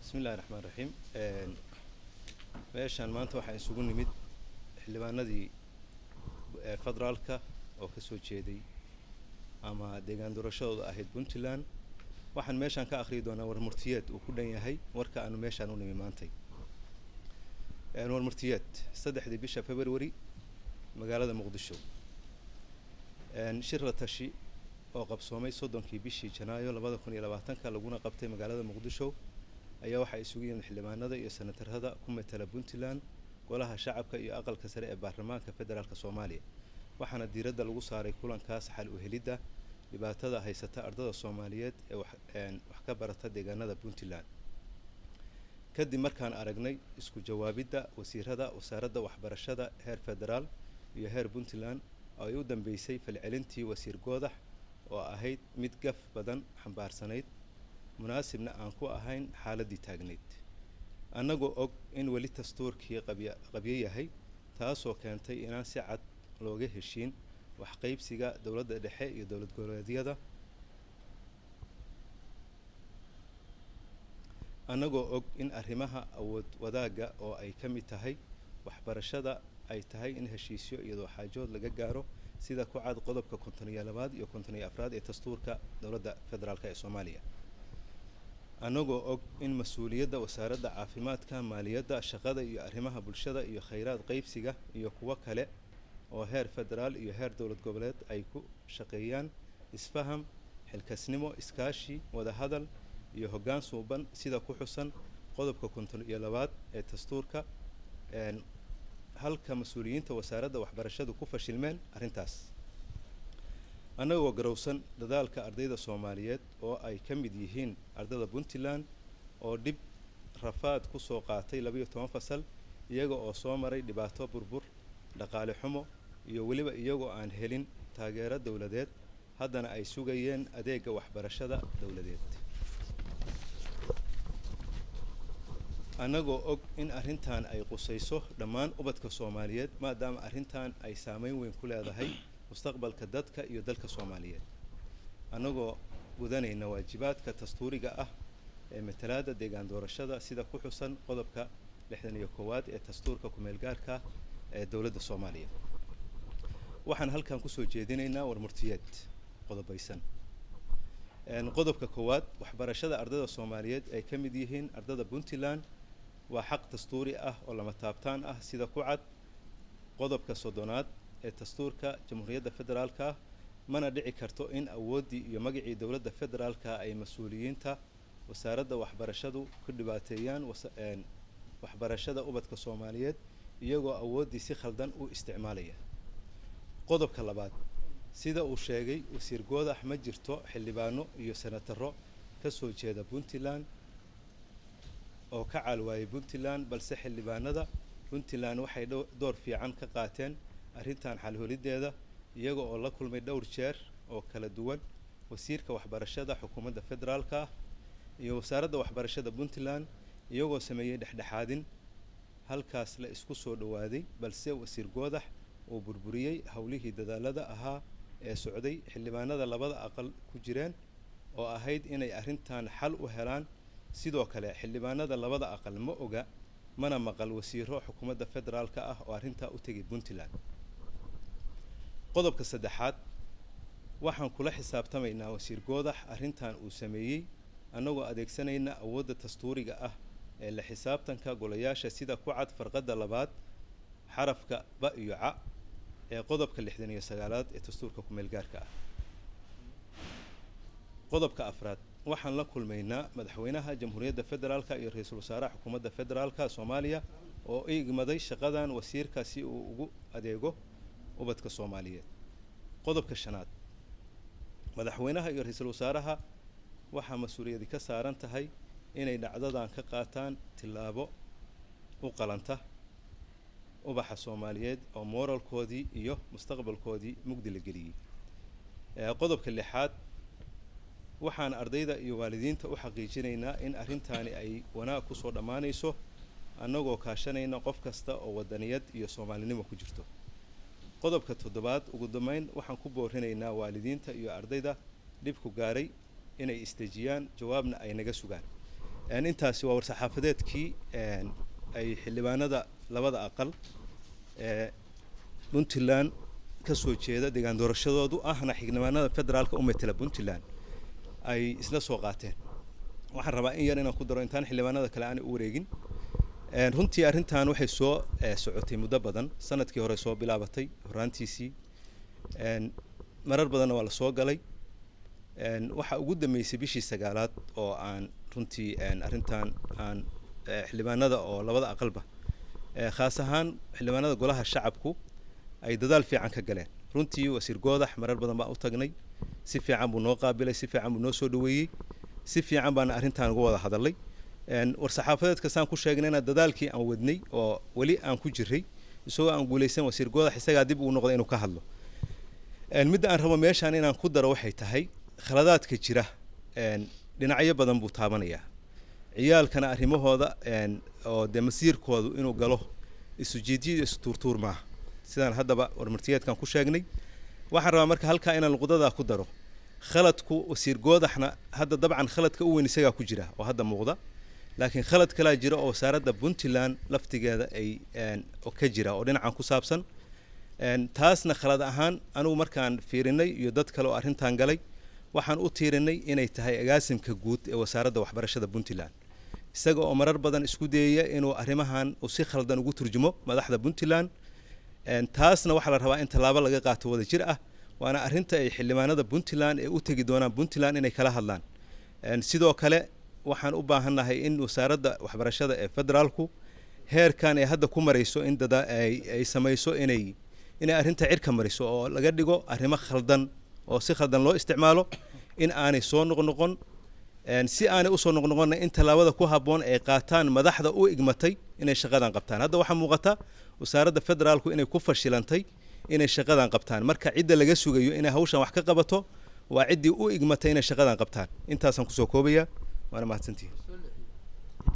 Bismillahi raxmaan raxiim. Meeshaan maanta waxaa isugu nimid xildhibaanadii federaalka oo ka soo jeeday ama deegaan doorashadooda ahayd Puntland. Waxaan meeshaan ka akhriyi doonaa warmurtiyeed uu ku dhan yahay warka aanu meeshaan u nimi maantay. Warmurtiyeed, 3-dii bisha February, magaalada Muqdisho. Shir la tashi oo qabsoomay 30-kii bishii Janaayo 2020-ka, laguna qabtay magaalada Muqdisho, ayaa waxaa isugu yimid xildhibaanada iyo senatarada ku matala Puntland Golaha Shacabka iyo Aqalka Sare ee Baarlamaanka Federaalka Soomaaliya. Waxaana diiradda lagu saaray kulankaas xal u helidda dhibaatada haysata ardada Soomaaliyeed ee wax ka barata deegaanada Puntland. Kadib markaan aragnay isku jawaabidda wasiirada wasaaradda waxbarashada heer federaal iyo heer Puntland, oo ay u dambeysay falcelintii Wasiir Goodax oo ahayd mid gaf badan xambaarsanayd, munaasibna aan ku ahayn xaaladdii taagnayd, annagoo og in weli dastuurkii qabya qabyo yahay, taasoo keentay inaan si cad looga heshiin wax qaybsiga dowladda dhexe iyo dowlad goboleedyada, annagoo og in arrimaha awood wadaagga oo ay ka mid tahay waxbarashada ay tahay in heshiisyo iyo xaajood laga gaaro, sida ku cad qodobka 52aad iyo 54aad ee dastuurka dowladda federaalk ee Soomaaliya, annagoo og in mas-uuliyadda wasaaradda caafimaadka, maaliyadda, shaqada iyo arrimaha bulshada iyo khayraad qaybsiga iyo kuwo kale oo heer federaal iyo heer dowlad goboleed ay ku shaqeeyaan isfaham, xilkasnimo, iskaashi, wadahadal iyo hoggaan suuban, sida ku xusan qodobka 52aad ee dastuurka, halka mas-uuliyiinta wasaaradda waxbarashadu ku fashilmeen arrintaas, annagoo garowsan dadaalka ardayda Soomaaliyeed oo ay ka mid yihiin ardada Puntland oo dhib rafaad ku soo qaatay 12 fasal, iyaga oo soo maray dhibaato burbur, dhaqaale xumo iyo weliba iyagoo aan helin taageero dowladeed, haddana ay sugayeen adeegga waxbarashada dowladeed, annagoo og in arrintan ay qusayso dhammaan ubadka Soomaaliyeed, maadaama arrintan ay saameyn weyn ku leedahay mustaqbalka dadka iyo dalka Soomaaliyeed, annagoo gudanayna waajibaadka dastuuriga ah ee matalaadda deegaan doorashada, sida ku xusan qodobka 61aad ee dastuurka ku-meelgaarka ee dowladda Soomaaliya, waxaan halkan kusoo jeedinaynaa warmurtiyeed qodobaysan. Qodobka koowaad: waxbarashada ardada Soomaaliyeed ay ka mid yihiin ardada Puntland waa xaq dastuuri ah oo lama taabtaan ah, sida ku cad qodobka 30aad ee dastuurka Jamhuuriyadda Federaalka ah, mana dhici karto in awooddii iyo magacii dowladda federaalka ay mas-uuliyiinta wasaaradda waxbarashadu ku dhibaateeyaan waxbarashada ubadka Soomaaliyeed, iyagoo awooddii si khaldan u isticmaalaya. Qodobka labaad: sida uu sheegay Wasiir Goodax, ma jirto xildhibaano iyo senataro ka soo jeeda Puntland oo ka caalwaayay Puntland, balse xildhibaanada Puntland waxay door fiican ka qaateen arrintan xalholideeda, iyaga oo la kulmay dhowr jeer oo kala duwan wasiirka waxbarashada xukuumadda federaalka ah iyo wasaaradda waxbarashada Puntland, iyagoo sameeyey dhexdhexaadin halkaas la isku soo dhowaaday, balse Wasiir Goodax uu burburiyey howlihii dadaalada ahaa ee socday xildhibaanada labada aqal ku jireen oo ahayd inay arrintan xal u helaan. Sidoo kale, xildhibaanada labada aqal ma oga mana maqal wasiiro xukuumadda federaalka ah oo arrintaa u tegay Puntland. Qodobka saddexaad: waxaan kula xisaabtamaynaa Wasiir Goodax arrintan uu sameeyey, annagoo adeegsanayna awoodda dastuuriga ah ee la xisaabtanka golayaasha, sida ku cad farqadda labaad xarafka ba iyo ca ee qodobka 69aad ee dastuurka ku-meelgaarka ah. Qodobka afraad: waxaan la kulmaynaa madaxweynaha Jamhuuriyadda Federaalka iyo ra-iisul wasaaraha xukuumadda federaalka Soomaaliya oo u igmaday shaqadan wasiirka si uu ugu adeego ubadka Soomaaliyeed. Qodobka shanaad: madaxweynaha iyo ra-iisul wasaaraha waxaa mas-uuliyadi ka saaran tahay inay dhacdadan ka qaataan tillaabo u qalanta ubaxa Soomaaliyeed oo mooralkoodii iyo mustaqbalkoodii mugdi la geliyey. Qodobka lixaad: waxaan ardayda iyo waalidiinta u xaqiijinaynaa in arrintaani ay wanaag kusoo dhammaanayso, annagoo kaashanayna qof kasta oo wadaniyad iyo soomaalinimo ku jirto. Qodobka toddobaad: ugu dambeyn, waxaan ku boorinaynaa waalidiinta iyo ardayda dhibku gaaray inay isdejiyaan, jawaabna ay naga sugaan. Intaasi waa war-saxaafadeedkii ay xildhibaanada labada aqal ee Puntland ka soo jeeda, deegaan doorashadoodu ahna xildhibaanada federaalka u metela Puntland, ay isla soo qaateen. Waxaan rabaa in yar inaan ku daro intaan xildhibaanada kale aanay u wareegin. Runtii arrintan waxay soo socotay muddo badan. Sanadkii hore soo bilaabatay horaantiisii, marar badanna waa la soo galay. Waxaa ugu dambeysay bishii 9aad oo aan runtii arrintan aan xildhibaanada oo labada aqalba, khaas ahaan xildhibaanada golaha shacabku, ay dadaal fiican ka galeen. Runtii Wasiir Goodax marar badan baan u tagnay, si fiican buu noo qaabilay, si fiican buu noo soo dhaweeyey, si fiican baana arrintan uga wada hadalay. War-saxaafadeedka saan ku sheegnayna, dadaalkii aan wadnay oo weli aan ku jiray isagoo aan guulaysan, Wasiir Goodax isagaa dib uu noqday inuu ka hadlo. Midda aan rabo meeshaan inaan ku daro waxay tahay, khaladaadka jira dhinacyo badan buu taabanayaa. Ciyaalkana arrimahooda oo dee masiirkoodu inuu galo isu jiidyo iyo isu tuurtuur maaha, sidaan haddaba warmartiyeedkan ku sheegnay. Waxaan rabaa marka halkaa inaan luqdadaa ku daro. Khaladku Wasiir Goodaxna hadda dabcan khaladka u weyn isagaa ku jira oo hadda muuqda, laakiin khalad kalaa jira oo wasaaradda Puntland laftigeeda ay ka jira oo dhinacan ku saabsan. Taasna khalad ahaan anigu markaan fiirinay iyo dad kale oo arrintan galay, waxaan u tiirinay inay tahay agaasimka guud ee wasaaradda waxbarashada Puntland, isaga oo marar badan isku dayaya inuu arrimahan uu si khaldan ugu turjumo madaxda Puntland. Taasna waxaa la rabaa in tallaabo laga qaato wada jir ah, waana arrinta ay xildhibaanada Puntland ee u tegi doonaan Puntland inay kala hadlaan. Sidoo kale waxaan u baahannahay in wasaaradda waxbarashada ee federaalku heerkan ay hadda ku marayso in dada ay samayso inay arrinta cirka mariso oo laga dhigo arrimo khaldan oo si khaldan loo isticmaalo in aanay soo noqnoqon. Si aanay usoo noqnoqonna, in tallaabada ku habboon ay qaataan madaxda u igmatay inay shaqadan qabtaan. Hadda waxaa muuqata wasaaradda federaalku inay ku fashilantay inay shaqadan qabtaan. Marka cidda laga sugayo inay hawshan wax ka qabato waa ciddii u igmatay inay shaqadan qabtaan. Intaasaan kusoo koobaya, waana mahadsantihin.